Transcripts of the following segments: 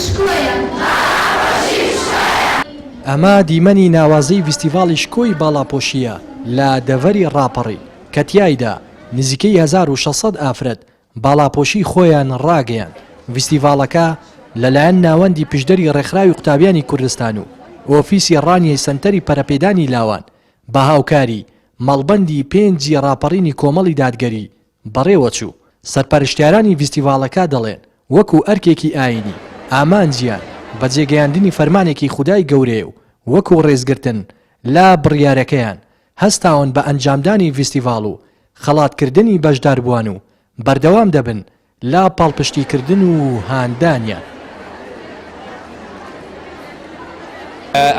شکۆیە. باڵاپۆشی شکۆیە. ئەمە دیمەنی ناوازەی ڤیستیڤاڵی شکۆی باڵاپۆشییە لە دەڤەری ڕاپەڕین کە تیایدا نزیکەی 1600 ئافرەت باڵاپۆشی خۆیان ڕاگەیاند. ڤیستیڤاڵەکە لەلایەن ناوەندی پشدەری ڕێکخراوی قوتابیانی کوردستان و ئۆفیسی ڕانیەی سەنتەری پەرەپێدانی لاوان بە هاوکاری مەڵبەندی پێنجی ڕاپەڕینی کۆمەڵی دادگەری بەڕێوەچوو. سەرپەرشتیارانی ڤیستیڤاڵەکە دەڵێن، وەکو ئەرکێکی ئایینی، ئامانجیان بەجێگەیاندنی فەرمانێکی خودای گەورەیە و وەکو ڕێزگرتن لە بڕیارەکەیان هەستاون بە ئەنجامدانی ڤیستیڤاڵ و خەڵاتکردنی بەشداربووان و بەردەوام دەبن لە پاڵپشتیکردن و هاندانیان.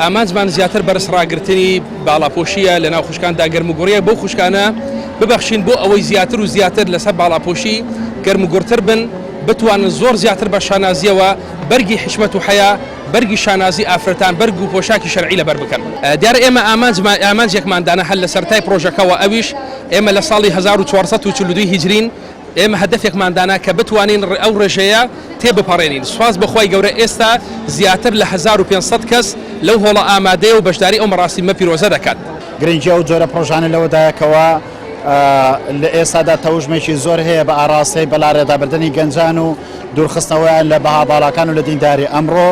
ئامانجمان زیاتر بەرز ڕاگرتنی باڵاپۆشییە لەناو خوشکاندا، گەرموگوڕییە بەو خوشکانە ببەخشین بۆ ئەوەی زیاتر و زیاتر لەسەر باڵاپۆشی گەرموگوڕتر بن، بتوانن زۆر زیاتر بە شانازییەوە بەرگی حیشمەت و حەیا، بەرگی شانازی ئافرەتان، بەرگ و پۆشاکی شەرعی لەبەر بکەن. دیارە ئێمە ئامانجمان ئامانجێکمان دانا هەر لە سەرەتای پڕۆژەکەوە ئەویش ئێمە لە ساڵی 1442 هیجرین، ئێمە هەدەفێکمان دانا کە بتوانین ئەو ڕێژەیە تێبپەڕێنین، سوپاس بۆ خوای گەورە ئێستا زیاتر لە 1500 کەس لەو هۆڵە ئامادەیە و بەشداری ئەو مەراسیمە پیرۆزە دەکات. گرنگی ئەو جۆرە پڕۆژانە لەوەدایە کەوا لە ئێستادا تەوژمێکی زۆر هەیە بە ئاڕاستەی بەلاڕێدابردنی گەنجان و دوورخستنەوەیان لە بەها باڵاکان و لە دینداری. ئەمڕۆ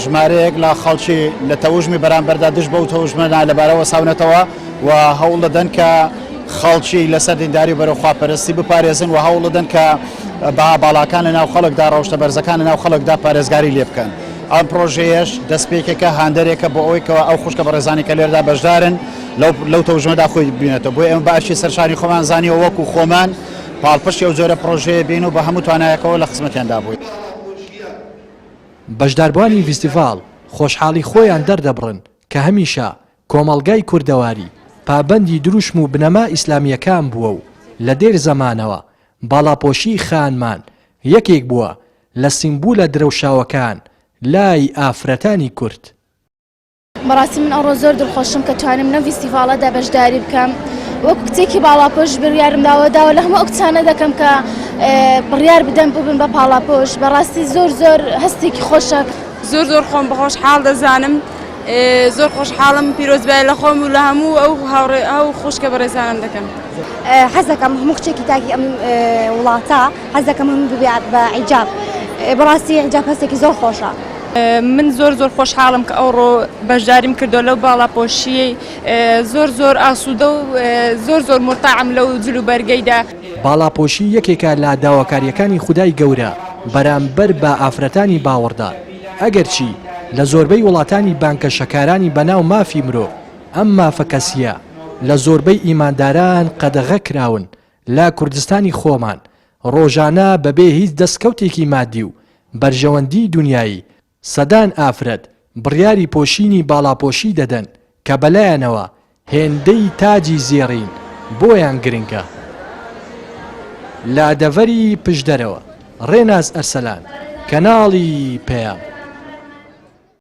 ژمارەیەک لە خەڵکی لە تەوژمی بەرامبەردا دژ بەو تەوژمە نالەبارە وەساونەتەوە و هەوڵ دەدەن کە خەڵکی لەسەر دینداری و بەرەو خواپەرستی بپارێزن و هەوڵ دەدەن کە بەها باڵاکان لەناو خەڵکدا، ڕەوشتە بەرزەکان لەناو خەڵکدا پارێزگاری لێ بکەن. ئەم پڕۆژەیەش دەستپێکێکە، هاندەرێکە بۆ ئەوەی کەوا ئەو خوشکە بەڕێزانەی کە لێرەدا بەشدارن لەو تەوژمەدا خۆی ببینێتەوە. بۆیە ئێمە بە ئەرکی سەرشانی خۆمان زانیوە وەکو خۆمان پاڵپشتی ئەو جۆرە پڕۆژەیە بین و بە هەموو توانایەکەوە لە خزمەتیاندا بووین. بەشداربووانی ڤیستیڤاڵ خۆشحاڵی خۆیان دەردەبڕن کە هەمیشە کۆمەڵگای کوردەواری پابەندی دروشم و بنەما ئیسلامییەکان بووە و لە دێر زەمانەوە باڵاپۆشیی خانمان یەکێک بووە لە سیمبولە درەوشاوەکان لای ئافرەتانی کورد. بەڕاستی من ئەوڕۆ زۆر دڵخۆشم کە توانیم لەم ڤیستیڤاڵەدا بەشداری بکەم وەکو کچێکی باڵاپۆش بڕیارم داوە داوا لە هەموو ئەو کچانە دەکەم کە بڕیار بدەن ببن بە پاڵاپۆش بەڕاستی زۆر زۆر هەستێکی خۆشە. زۆر زۆر خۆم بە خۆشحاڵ دەزانم زۆر خۆشحاڵم پیرۆزبای لە خۆم و لە هەموو ئەو هاوڕێ ئەو خوشکە بەڕێزانم دەکەم. حەز دەکەم هەموو کچێکی تاکی ئەم وڵاتە حەز دەکەم هەموو ببێ بە عیجاب بەڕاستی عیجاب هەستێکی زۆر خۆشە. من زۆر زۆر خۆشحاڵم کە ئەوڕۆ بەشداریم کردووە لەو باڵاپۆشیەی زۆر زۆر ئاسوودە و زۆر زۆر مورتاعم لەو جلوبەرگەیدا. باڵاپۆشی یەکێکە لە داواکارییەکانی خودای گەورە بەرامبەر بە ئافرەتانی باوەڕدار، ئەگەرچی لە زۆربەی وڵاتانی بانگەشەکارانی بەناو مافی مرۆڤ ئەم مافە کەسییە لە زۆربەی ئیمانداران قەدەغە کراون، لە کوردستانی خۆمان ڕۆژانە بەبێ هیچ دەستکەوتێکی مادی و بەرژەوەندیی دونیایی سەدان ئافرەت بڕیاری پۆشینی باڵاپۆشی دەدەن کە بەلایانەوە هێندەی تاجی زێڕین بۆیان گرنگە. لە دەڤەری پشدەرەوە، ڕێناس ئەرسەلان، کەناڵی پەیام.